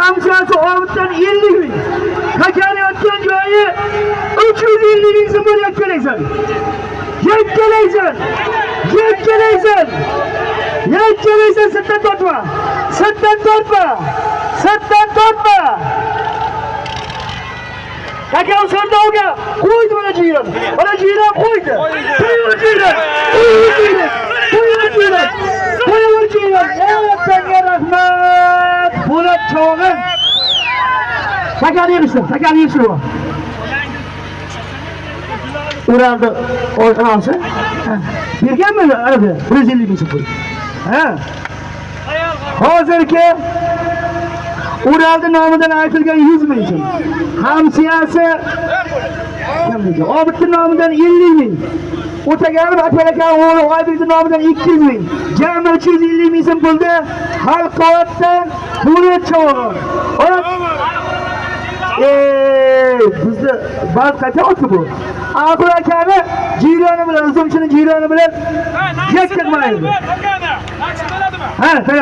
Hamshasi Obiddan 50 ming. Takani yotgan joyi 350 ming so'm bo'lyapti. Yakkalaysan. Yakkalaysan. Yakkalaysan, sirtdan tortma. Sirtdan tortma. Sirtdan tortma. Takam so'rdovga qo'ydi mana jiyron. Mana jiyron qo'ydi. Qo'ydi jiyron. Qo'ydi jiyron. Qo'ydi jiyron. Qo'ydi jiyron. Senga rahmat. Po'lat chovog'im. Takani yig'ishtir, takani yig'ishtir. Uraldi oynasi. Berganmi? Ana 150 ming so'm pul. Ha. Hozirgi Uraldi nomidan aytilgan 100 ming so'm. Hamsiyasi kimniki? Obidni nomidan 50 ming. O'taganov Akbar aka o'g'li Oybekni nomidan 200 ming. Jami 350 ming so'm pulda Xalqovatdan Po'lat chovog'i. Bizni ba'zi qayta otdi bu. Aqul akani jiyroni bilan, uzumchini jiyroni bilan yakka qilmaydi. Nakshi bo'ladimi? Ha, tayyor.